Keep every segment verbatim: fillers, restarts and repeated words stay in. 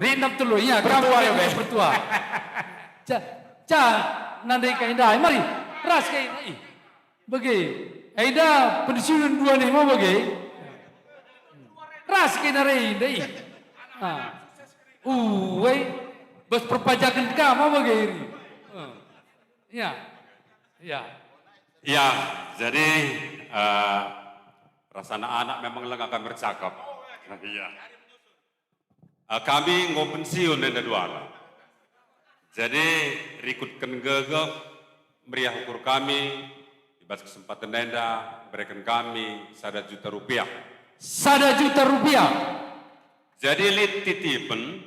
Rindam telu, ya, kamu Pertua, ya, bagi Be? Pertua. Ca, ca, nandai kai ndai, mari, ras kai ndai. Bage, enda pensiunen dua nih mau bage. Ras kai nari ndai. Ah. Uwe, bas perpajaken ka mau bage iri. Ah. Ya. Ya. Ya, jadi, eh, rasana anak memang lenga kami ercakap. Iya. Eh, kami enggo pensiun enda duana. Jadi, rikutken gegeh meriah ukur kami, i bas kesempaten enda, bereken kami sada juta rupiah. Sada juta rupiah. Jadi, lit titipen,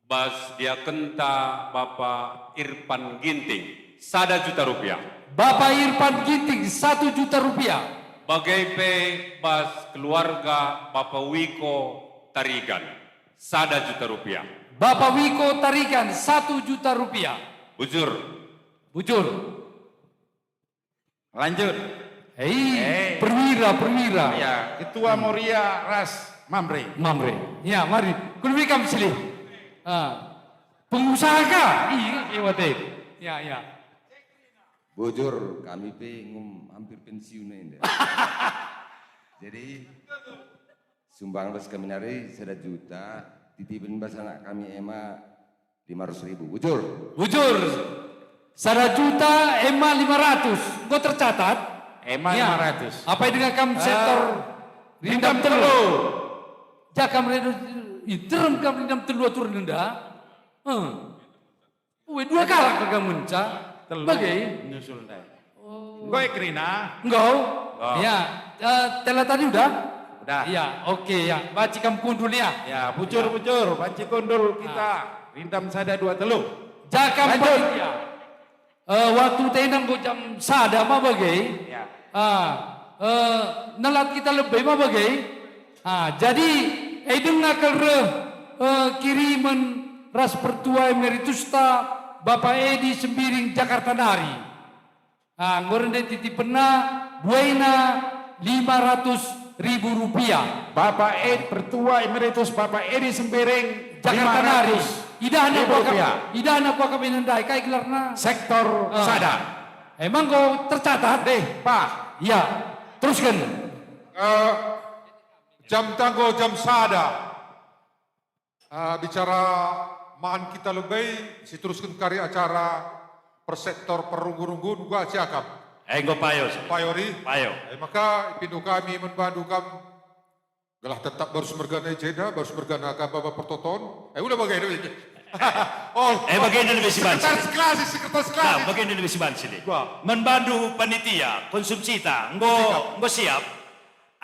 bas diakenta Bapa Irfan Ginting, sada juta rupiah. Bapa Irfan Ginting, satu juta rupiah. Bage pe bas keluarga Bapa Wiko Tarigan, sada juta rupiah. Bapa Wiko Tarigan, satu juta rupiah. Bujur. Bujur. Lanjut. Hei, Eh. Perwira, perwira. Ya, Ketua Moria ras Mamre. Mamre. Ya, mari. Kulumi kam silih. Ah. Pengusaha ka? Iya, iya, wate. Ya, ya. Bujur, kami pe ngum hampir pensiun enda. Jadi, sumbang bas kami nari sada juta, titipen bas anak kami ema lima ratus ribu. Bujur. Bujur. Sada juta ema lima ratus. Enggo tercatat? Ema Ya. lima ratus. Apai denga kam Ah, sektor Rindam Rindam telu. Telu. Jakam Rindam, ih, terem kam Rindam telu atur nenda. Hmm. Ue, dua kalak kam ngenca. Telu. Bage? Nyusul ndai. Oh. Enggo e kerina? Enggo. Oh. Ya. Eh, tela tadi udah? Udah. Ya, oke ya. Banci kam kundul ya. Ya, bujur, Ya. bujur. Banci kundul kita. Ah. Rindam sada, dua, telu. Jakam Lanjut. panitia. Eh, waktu tenda enggo jam sada ma bage. Ya. Ah, eh, nelat kita lebe ma bage. Ah, jadi, eh, denga kal reh, eh, kirimen ras pertua emeritusta Bapa Edi Sembiring Jakarta nari. Ah, enggo rende titipenna buena lima ratus ribu rupiah. Bapa Ed, Pertua Emeritus Bapa Edi Sembiring, Jakarta nari. lima ratus ribu rupiah. Idahna kuakap, idahna kuakap inendai, kai gelarna? Sektor Ah. sada. Emang enggo tercatat? Deh, Pak. Ya, teruskan. Eh, jam tanggo jam sada. Ah, bicara man kita lebe, si terusken kari acara per sektor perunggu-runggu, uga siakap. Eh, enggo payo si. Payo ri? Payo. Eh, maka ipindo kami man bandu kam gelah tetap baru semergana i jenda, baru semergana kam baba pertoton. Eh, udah bage dulu. Oh, Eh, bagenda lebih si banci. Sekretaris klasik, sekretaris Nah, klasik. bagenda lebih si banci, le. Wah. Man bandu panitia, konsumsita, enggo, Siap. enggo siap.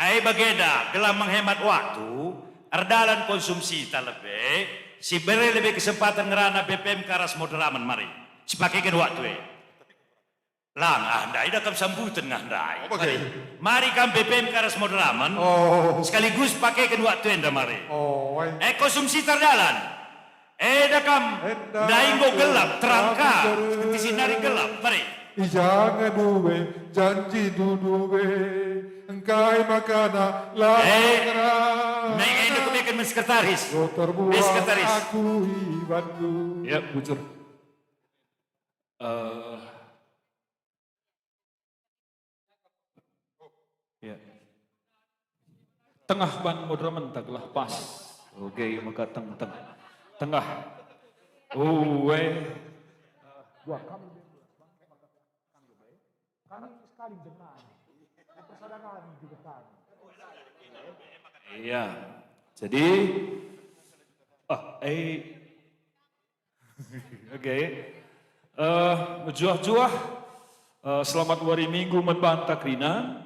Ai bagenda, gelah menghemat waktu, erdalan konsumsita lebe, si bere lebe kesempatan ngerana B P M K ras moderamen mari. Sipakeken waktu e. Lang, ah, ndai da kam sambuten ngah ndai. Oh, bage. Mari. Mari kam B P M K ras moderamen, Oh. sekaligus pakeken waktu enda mari. Oh, ai. Eh, konsumsita erdalan. Eda kam, Enda ndai enggo gelap, terang ka. Seperti sinari gelap, mari. I ja nge due, janji due, engkai makana la Eh, ngerana. Nai enda kubeken men sekretaris. Enggo terbuang Eh, sekretaris. aku i bandu. Ya, bujur. Eh, Ya. Tengah ban moderamen ta gelah pas. Oke, maka teng-teng. Tengah. Uwe. Dua kami. Kami sekali dengan. Persada kami juga kami. Iya. Jadi, ah, eh, Oke. Eh, mejuah-juah, eh, selamat wari Minggu man banta kerina.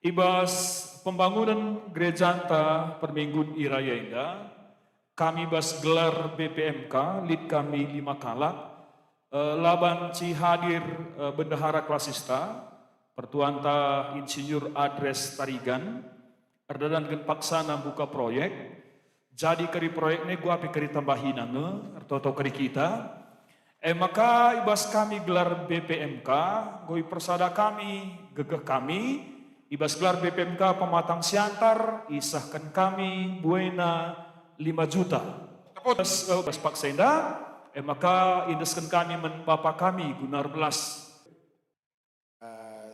I bas pembangunen gerejanta perminggun i raya enda, kami bas gelar B P M K, lit kami lima kalak, eh, la banci hadir, eh, bendahara klasista, pertuanta Insinyur Adres Tarigan, erdalanken paksana mbuka proyek, jadi kari proyek ne gua pe kari tambahina nge, ertoto kari kita. E maka i bas kami gelar B P M K, enggo ipersada kami, gegeh kami, i bas gelar B P M K Pematang Siantar, isehken kami buena lima juta. Bas, eh, bas paksa enda, eh, maka iendesken kami man bapa kami Gunnar Belas. Eh,